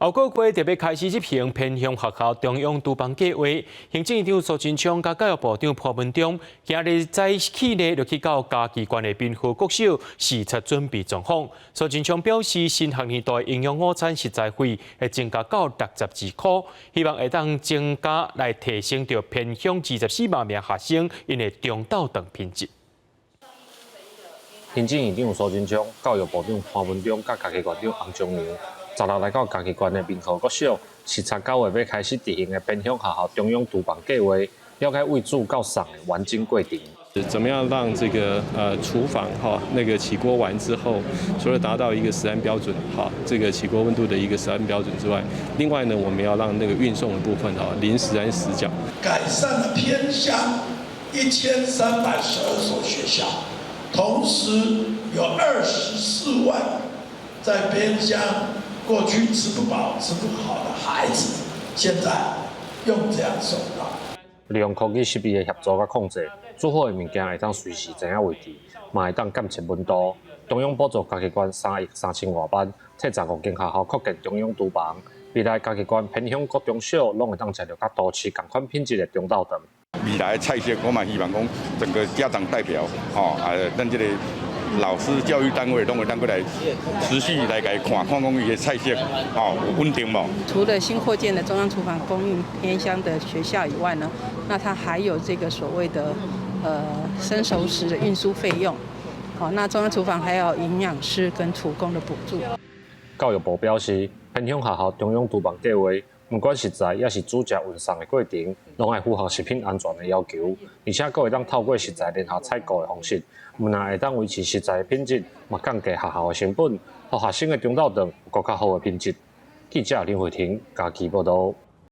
後個月特別開始執行偏鄉學校中央廚房計劃，行政院長蘇貞昌佮教育部長潘文忠今日早起呢，就去到嘉義縣的濱河國小視察準備狀況。蘇貞昌表示，新學年度的營養午餐食材費會增加到62塊，希望會當增加來提升著偏鄉24萬名學生𪜶的中晝頓品質。行政院長蘇貞昌、教育部長潘文忠佮嘉義縣長洪仲良，十六來到嘉義縣的濱河國小，視察9月欲開始執行的偏鄉學校中央廚房計劃，了解對煮到送的完整過程。怎麼樣讓這個廚房哈那個起鍋完之後，除了達到一個食安標準哈，這個起鍋溫度的一個食安標準之外，另外呢，我們要讓那個運送的部分哈零食安死角。改善了偏鄉1312所學校，同時有24萬在偏鄉過去吃不飽、吃不好的孩子，現在用這樣送到。利用科技設備的協助佮控制，煮好的物件會當隨時知影位置，嘛會當監測溫度。中央補助嘉義縣3億3千外萬，替15間學校擴建中央廚房。未來嘉義縣偏鄉國中小攏會當食著佮都市仝款品質的中晝頓。未來的菜色，我嘛希望講整個家長代表，吼啊，咱這個老師、教育單位攏會當過來持續來共伊看，看講伊的菜色，吼有穩定無？除了新擴建的中央廚房供應偏鄉的學校以外呢，那它還有這個所謂的生熟食的運輸費用。好，那中央廚房還有營養師跟廚工的補助。教育部表示，偏鄉學校中央廚房計劃，毋管食材抑是煮食運送的過程，攏愛符合食品安全的要求，而且閣會當透過食材聯合採購的方式，毋但會當維持食材的品質，嘛降低學校的成本，予學生的中晝頓有閣較好的品質。記者林慧婷嘉義報導。